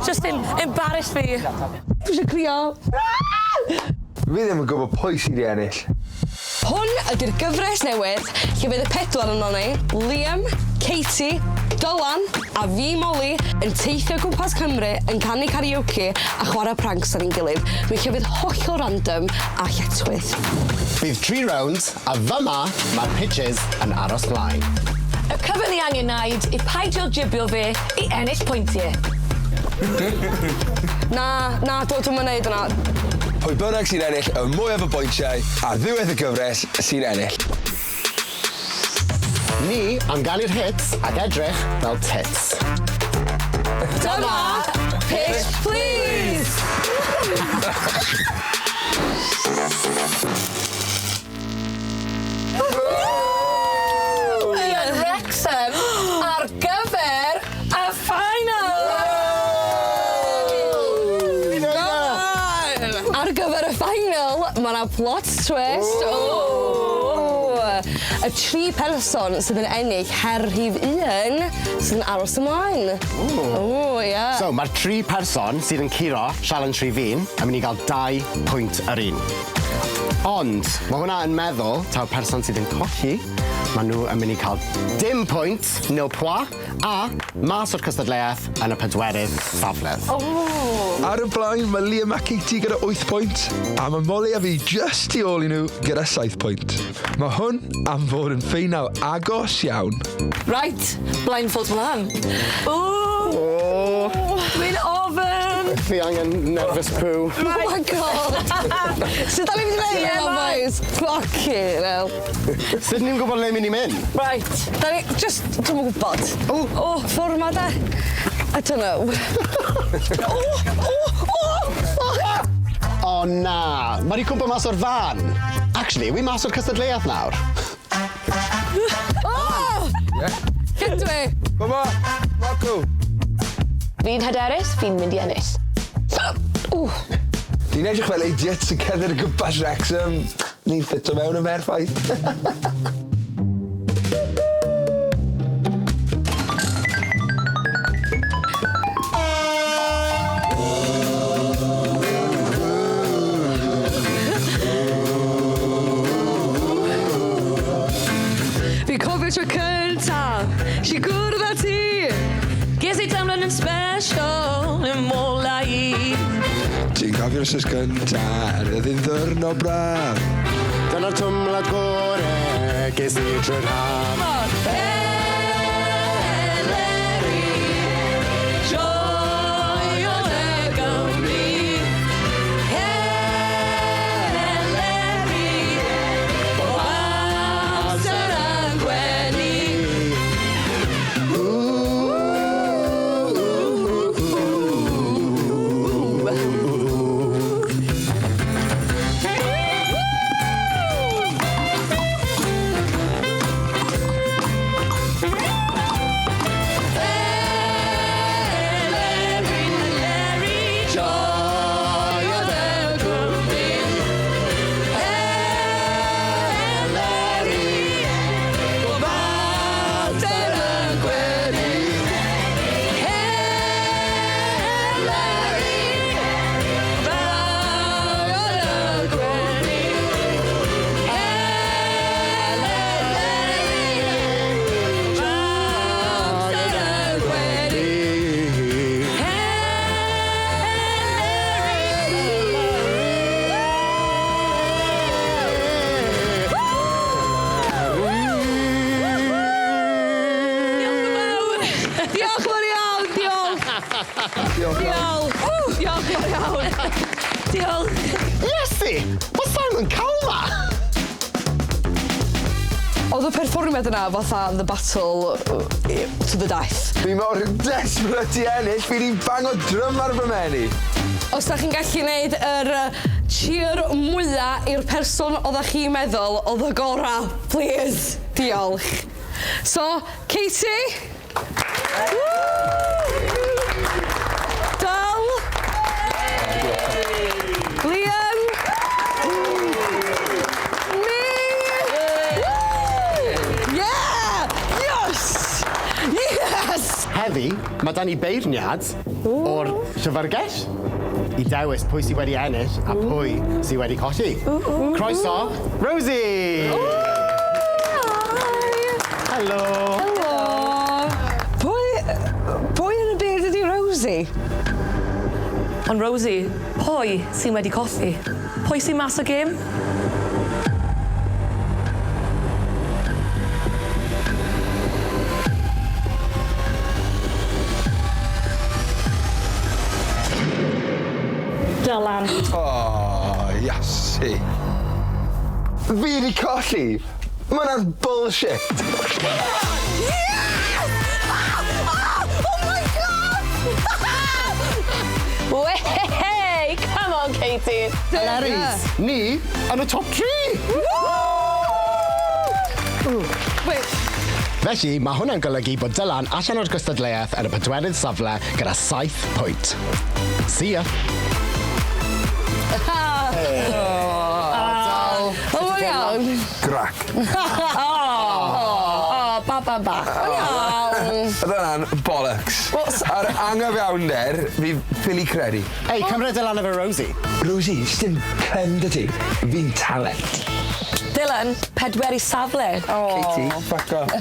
Just in embarrass fi. Dwi eisiau crio. Fi ddim yn gwybod pwy sydd 'di ennill. Hwn ydy'r gyfres newydd lle fydd y pedwar onon ni, Liam, Katie, Dylan a fi, Molly, yn teithio gwmpas Cymru yn canu karaoke a chwarae pranks ar ein gilydd mewn llefydd hollol random a lletchwith. Bydd tri rownd a fyma mae'r pitches yn aros mlaen. Y cyfan ni angen neud yw paidio jibio fe i ennill pwyntie. Na, na, dw, dwi'm yn neud hwnna. Pwy bynnag sy'n ennill y mwyaf o bwyntiau ar ddiwedd y gyfres sy'n ennill. Ni am ganu'r hits ac edrych fel tits. Dyma Pitch Please! Ni yn Wrexham ar gyfer y final! Ar gyfer y final, mae 'na plot twist. Ooh. Y tri person sydd yn ennill her rhif un sydd yn aros ymlaen. Ooh, ie. So, mae'r tri person sydd yn curo sialens rhif un yn mynd i gael dau pwynt yr un. Ond, mae hwnna yn meddwl taw'r person sydd yn colli, maen nhw yn mynd i cael dim pwynt, nil pois, a mas o'r cystadleuaeth yn y pedwerydd safle. Ar y blaen mae Liam a Katie gyda 8 pwynt, a mae Molly a fi just tu ôl i nhw gyda 7 pwynt. Mae hwn am fod yn ffeinal agos iawn. Right, blindfolds mlaen. Ooh! Dwi'n ofn! Fi angen nervous poo. Oh my god! Sut da ni'n mynd i neud hynna, boys? Fucking hell. Sut ni'n gwybod le mynd i mynd? Right. Da ni just, dwi'm yn gwybod. O, o, ffordd ma de. I don't know. O, o, o, fuck! O na, mae 'di cwmpo mas o'r fan. Actually, wi mas o'r cystadleuaeth nawr. O! Lle dwi? Come on, Marco! Fi'n hyderus, fi'n mynd i ennill. Ww. Ti'n edrych fel idiot sy'n cerdded o gwmpas Wrexham. Ni'n ffito mewn yn berffaith. Fi'n cofio tro cynta, si gwrdd â ti. Ges i teimlad yn special yn mola i. Ti'n cofio'r wsos gynta, roedd hi'n ddiwrnod braf. Dyna'r twmlad gore ges i trwy'r haf. Eleri, joio dy Gymru. Eleri, bob amser yn gwenu. Eleri, Eleri, joio dy Gymru. Eleri, bob amser yn gwenu. Eleri, joio dy Gymru. Eleri, amser yn gwenu. Diolch yn fawr. Diolch yn fawr iawn, diolch. Diolch. Diolch. Diolch yn fawr iawn. Diolch. Iesu! Mae Simon Cowell 'ma! Oedd y perfformiad yna fatha the battle to the death. Fi mor desperate i ennill, fi 'di bango drym ar fy mhen i. Os da chi'n gallu neud yr cheer mwya i'r person oeddech chi'n meddwl oedd y gora, please. Diolch. So, Katie. Woo! Dyl. Liam. Me. Woo! Yeah! Yes! Yes! Heddi, Mae 'da ni beirniad o'r llyfrgell i dewis pwy sydd wedi ennill a pwy sydd wedi colli. Croeso, Rosie! Helo! Helo! Pwy, pwy yn y byd ydi Rosie? Ond Rosie, pwy sy'n wedi colli? Pwy sy'n mas o gêm? Dylan. O, Iasu. Fi 'di colli! Ma' wnna'n bullshit! Yes! Oh, oh my God! Wey! Come on, Katie! Elerys, ni yn y top 3! Wait. Felly, mae hwnna'n golygu bod Dylan allan o'r gystadleuaeth yn y pedwerydd safle gyda 7 pwynt. See ya! O, mae'n iawn. Grac. O, ba, ba, ba. Iawn. Oedd hwnna'n bollocks. Ar angyfiawnder, fi ffili credu. Ei, cymryd Dylan efo Rosie. Rosie, sdim clem 'da ti. Fi'n talent. Dylan, pedwerydd safle. Katie, fuck off.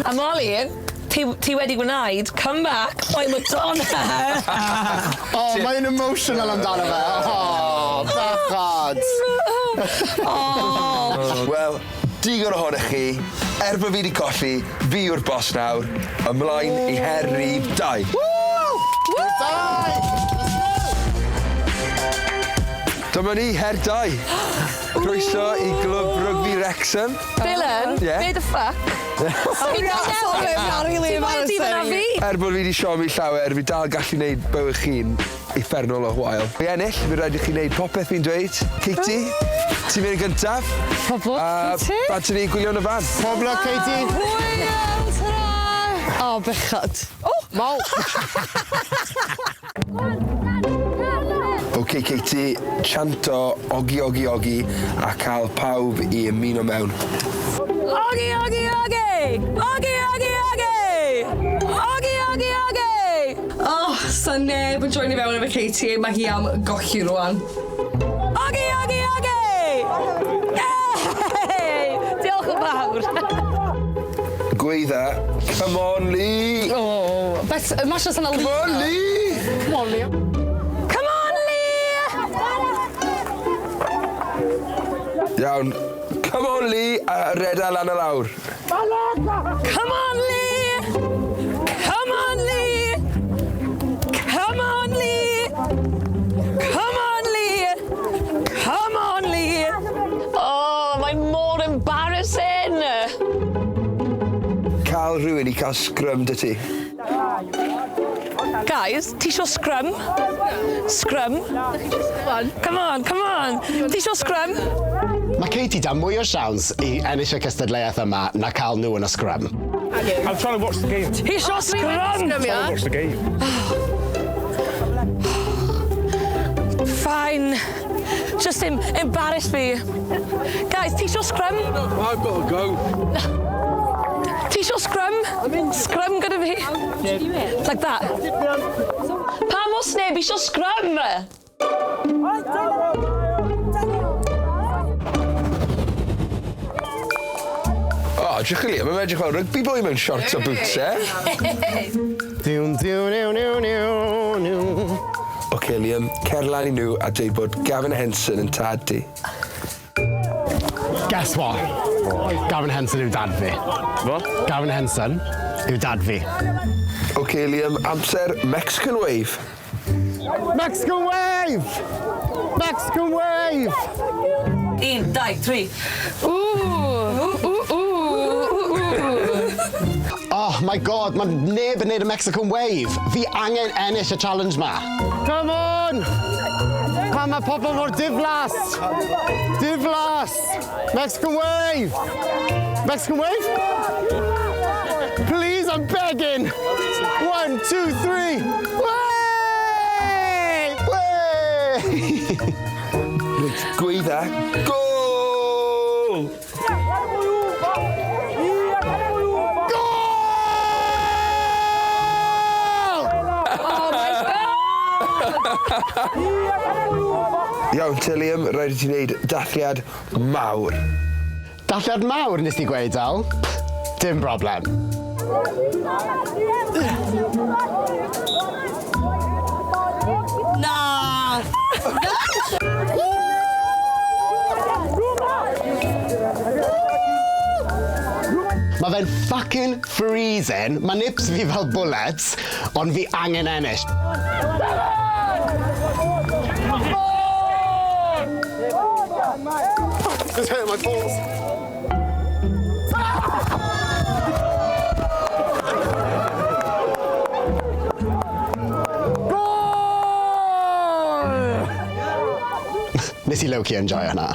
A Molly, ti wedi gwneud comeback by Madonna. O, oh, mae'n emotional amdano fe. O, oh, bechod. Wel, digon ohonych chi. Er bod fi wedi colli, fi yw'r boss nawr. Ymlaen i her rhif 2. Dau! Dyma ni, her 2. Croeso i Glwb Rygbi Wrexham. Dylan, Ie? be the fuck? Sorry, sorry, really Ti'n moyn difyr na fi? Er bod fi wedi siomi llawer, fi dal gallu gwneud bywyd chi'n uffernol o wael. I ennill, fi rhaid i chi wneud popeth fi'n dweud. Katie, ti'n mynd yn gyntaf. Pob lwc, Katie. Bant ni gwylio yn y fan. Pob lwc, Katie. Hwyl, ta-ra! O, bechod. O! Mol. OK, Katie, chanto ogi, ogi, ogi a cael pawb i ymuno mewn. Ogi, ogi, ogi! Ogi, ogi, ogi! Ogi, ogi, ogi! Oh, sa neb yn joinio fewn efo Katie, mae hi am golli rwan. Ogi, ogi, ogi! Hey! Diolch yn fawr. Gweidda, come on, Lee! Oh, bet, mae siawns yna Come on, Lee! Come on, Liam. Come on, Lee! Iawn. Come on, Lee, a reda lan y lawr. Come on, Lee! Come on, Lee! Come on, Lee! Come on, Lee! Come on, Lee! Oh, mae'n mor embarrassing! Cael rhywun i cael scrum 'da ti. Guys, ti isio scrum? Scrum? Come on, come on! Ti isio scrum? Mae Katie 'da mwy o siawns i ennill y cystadleuaeth yma na cael nhw yn y scrum. I'm trying to watch the game. Ti isio scrum? Watch the game. Fine. Just embarrass me. Guys, ti isio scrum? I've got to go. Ti isio scrum? Scrum gyda fi. Like that. Pam os neb isio scrum? O, oh, drych i Liam, mae'n edrych fel rugby boy mewn shorts a boots, eh? Diwn, diwn, diwn, diwn, diwn, diwn. OK, Liam, cer lan i nhw a dweud bod Gavin Henson yn tad ti. Guess what? Gavin Henson yw dad fi. What? Gavin Henson yw dad fi. OK, Liam, amser Mexican Wave. Mexican Wave! Mexican Wave! Un, dau, tri. Ooh, ooh, ooh, ooh, ooh. Oh my God, mae neb yn neud y Mexican Wave. Fi angen ennill y challenge ma. Come on! Pam mae pobl mor diflas? Diflas! Mexican Wave! Mexican Wave? Please, I'm begging. One, two, three. Way! Way! Reit, gweidda. Gol! Goal! Iawn te Liam, rhaid i ti wneud dathliad mawr. Dathliad mawr nes di gweud, Al? Dim broblem. Na! Mae fe'n fucking freezing, mae nips fi fel bullets, ond fi angen ennill. It's hurting my balls. Nes i low-key enjoy hwnna.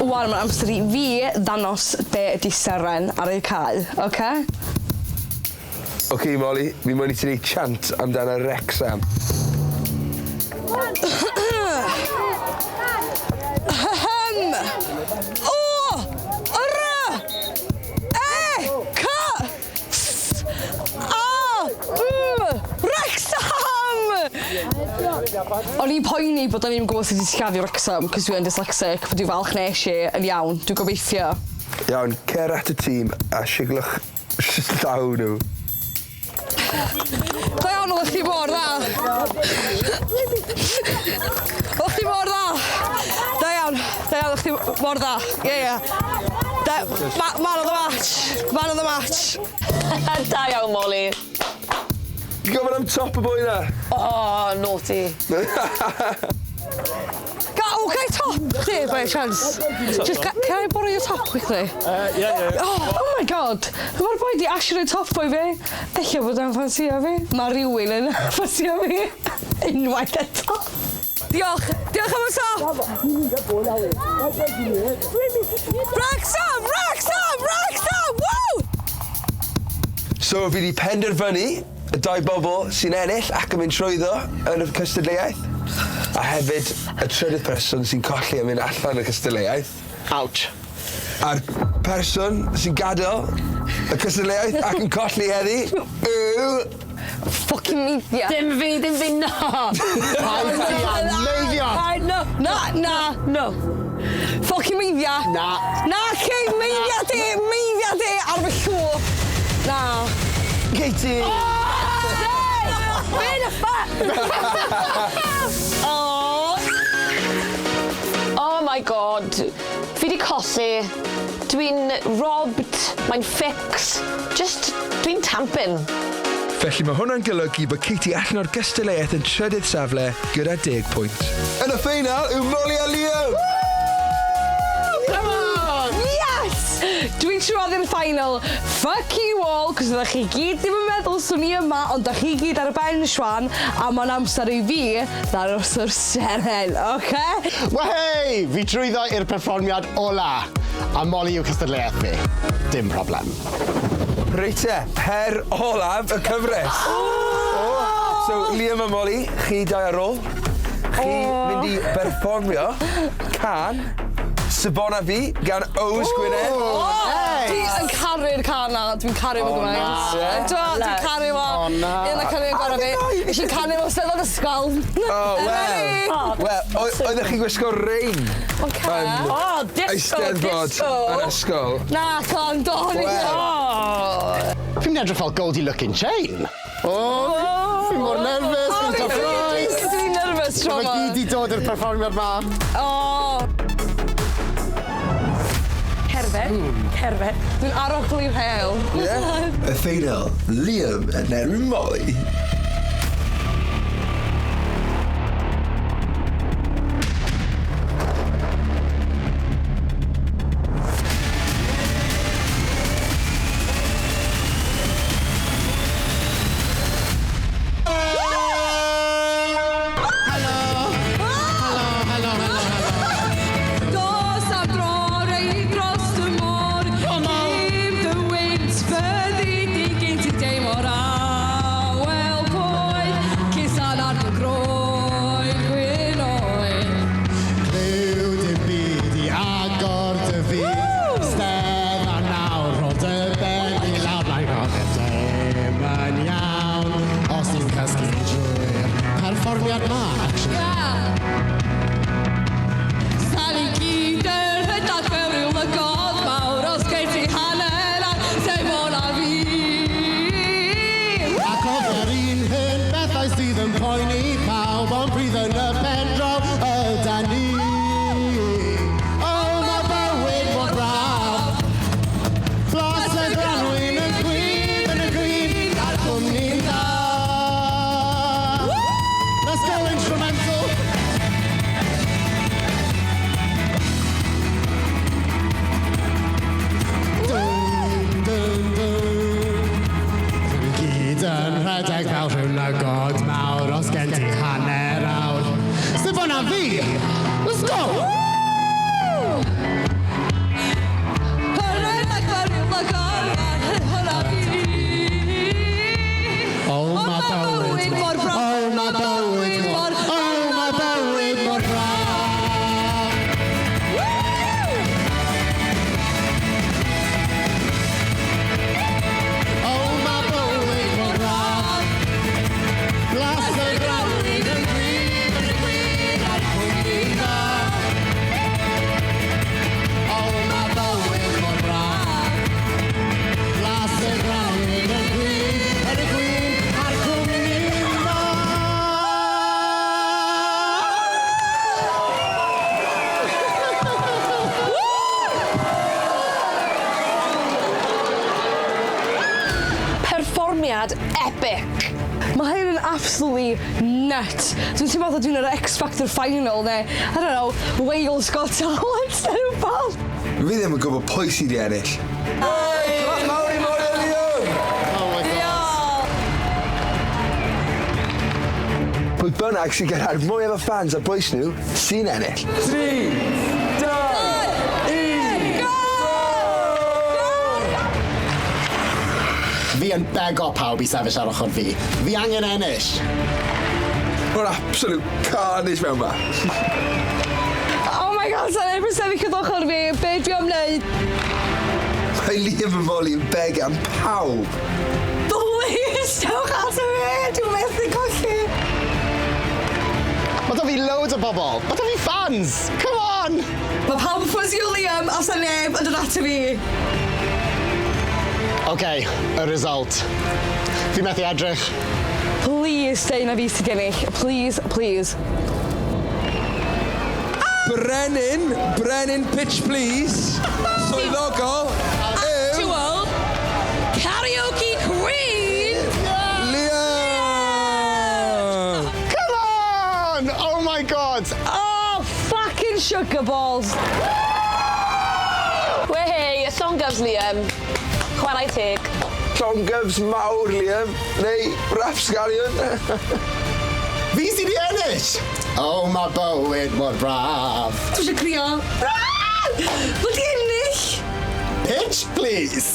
Wan mae'n amser i fi ddanos be ydi seren ar ei cae, oce? OK, Molly, fi moyn i ti wneud chant amdano Wrexham. Ahem! O! R! E! C! S! A! M! Wrexham! O'n i'n poeni bod o'n i'n gwybod sut i sillafu Wrexham, cos dwi yn dyslexic, but dwi'n falch nes i yn iawn, dwi'n gobeithio. Iawn, cer at y tîm a siglwch llaw nhw. Da iawn, oeddech chdi mor dda. Oeddech chdi mor dda. Da iawn, da iawn, oeddech chdi mor dda. Ie, ie. Da, ma, man of the match. Man of the match. Da iawn, Molly. Ti'n gofyn am top y boi na? Oh, naughty. Ga, oh, can I top chdi, by any chance? Just, can I borrow your top quickly? Yeah. Oh my God. Mae'r boi di actually rhoi top boi fi. Ella bod o'n ffansio fi. Mae rhywun yn ffansio fi. Unwaith eto. Diolch. Diolch am y top. Wrexham! Wrexham! Wrexham! Woo! So fi wedi penderfynu y dau bobl sy'n ennill ac yn mynd trwyddo yn y cystadleuaeth. A hefyd y trydydd person sy'n colli yn mynd allan y cystadleuaeth. Ouch. A'r person sy'n gadael y cystadleuaeth ac yn colli heddi yw... Fucking media. Dim fi, dim fi, na. Paid ti a meiddio! No, Na, na. no. Fucking media. Na. Na, cei, meiddia di, meiddia di ar fy llw. Na. Katie! Be the fuck? Oh. Oh my God. Fi di colli. Dwi'n robbed. Mae'n fix. Just, dwi'n tamping. Felly mae hwnna'n golygu bod Katie allan o'r gystadleuaeth yn trydydd safle gyda 10 pwynt. Yn y ffeinal yw Molly a Liam! Come on! Yes! Dwi'n trwodd i'r final. Fuck you all, cos ydych chi gyd ddim yn meddwl swn i yma, ond ydych chi gyd ar y ben Siwan, a mae'n amser i fi ddangos yr seren, oce? Wahey! Fi trwyddo i'r perfformiad ola. A Molly yw cystadleuaeth fi. Dim problem. Reit te, her olaf y cyfres. Oh. So, Liam a Molly, chi dau ar ôl. Chi mynd i berfformio cân Sebona Fi gan Yws Gwynedd. Oh, Hey! Dwi yn caru'r cân na, dwi'n caru fo gymaint. na. Dwi'n caru fo. O, na. Un o'r caneuon gorau fi. Nes i canu fo Steddfod ysgol. Oh, wel. Wel, oeddech chi'n gwisgo rein Oce. yn Oh, disco, Eisteddfod disco. yn ysgol. Na, con, do, ni. Wel. Oh. Fi'n mynd edrych fel Goldie looking chain. Oh, fi'n mor nervous, fi'n surprised. Dwi'n nervous tro Mae ma. gyd i dod i'r perfformiad ma. Oh. Cerdded, cerdded. Dwi'n arogli rhew. Yeah. Y ffeinal, Liam yn erbyn Molly. Dos am dro reit dros y môr. Cym dy wynt fyddi di gyn ti deimlo'r awel poeth. Cusan ar dy groen gwyn oer. Clyw dim byd i agor dy fyd. Stedd a nawr, rho dy ben i lawr. Mae'n gofyn dim yn iawn. Os ti'n cysgu drwy'r perfformiad ma. Sa ni gyd yn rhedeg mewn ryw lygod mawr os gen ti hanner awr, sef hwnna fi. Ac oedd yr un hen bethau sydd yn poeni pawb, ond pryd yn y pen draw yda ni. O, mae bywyd mor braf. Blas y granwyn yn gwyn yn y gwyn a'r cwmni'n dda. Let's go instrumental. Dun, dun, dun. Ni gyd yn rhedeg fel rhyw lygod mawr os gen ti hanner awr. Sut hwnna fi? Let's go! Rhedeg fel ryw lygod mawr, hwnna fi. O, mae bywyd mor braf. O, mae bywyd mor... O, mae bywyd mor braf. O, mae bywyd mor braf. Blas y grawn yn gwyn yn y gwyn a'r cwmni dda. O, mae bywyd mor braf. Blas y grawn yn gwyn yn y gwyn a'r cwmni dda. Perfformiad epic. Mae hyn yn absolutely nuts. Dwi'n teimlo fatha dwi'n yr X Factor final neu, I don't know, Wales Got Talent neu rhywbeth. Fi ddim yn gwybod pwy sydd wedi ennill. Hey, clap mawr i Molly a Liam! Oh my God. Pwy bynnag sy'n gyrraedd mwy efo fans a bwys nhw sy'n ennill. 3, 2, 1, go! Fi yn bego pawb i sefyll ar ochr fi. Fi angen ennill. Mae'n absolute carnage mewn ma. Oh my God, sa'n neb yn sefyll wrth ochr fi. Be dwi am wneud? Mae Liam a Molly yn beg am pawb. Please, dewch at y fi. Dwi'n methu colli. Mae da fi loads o bobl. Mae da fi fans. Come on! Mae pawb yn ffwsio Liam a sa'n neb yn dod ato fi. OK, y result. Fi methu edrych. Please, deud na fi sydd ennill. Please, please. Brenin, Brenin Pitch Please, swyddogol, yw Actual karaoke queen. Liam! Come on! Oh my God! Oh, fucking sugar balls. Wehey, llongyfs Liam. Chwarae teg. Llongyfs mawr, Liam, neu rapsgalion. Fi sydd wedi ennill! Oh, mae bywyd mor braf. Dwi eisiau crio. Ah! Wedi ennill. Pitch, please!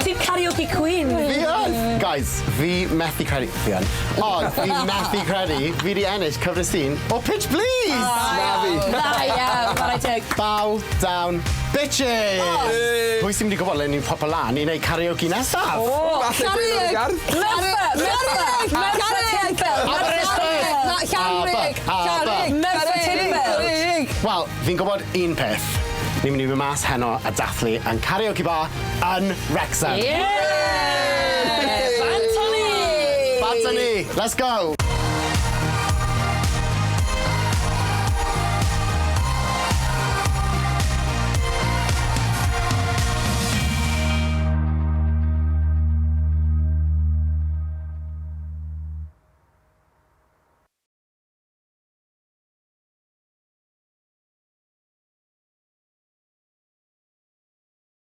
Ti'n karaoke queen. Fi yn! Guys, fi methu credu... Fi yn. Ond, fi methu credu fi wedi ennill cyfres un o Pitch Please! Na fi. Da iawn, chwarae teg. Bow down, bitches! Pwy sy'n mynd i gwybod le ni'n popo lan i wneud karaoke nesaf? Falle dweud o'r gardd. Merthyr, Merthyr, Merthyr Tudful. Llanrug. Llanrug. Merthyr Tudful. Wel, fi'n gwybod un peth. Ni'n mynd i fynd mas heno a dathlu yn karaoke bar yn Wrexham. Yeah! Bant o ni! Bant o ni! Let's go!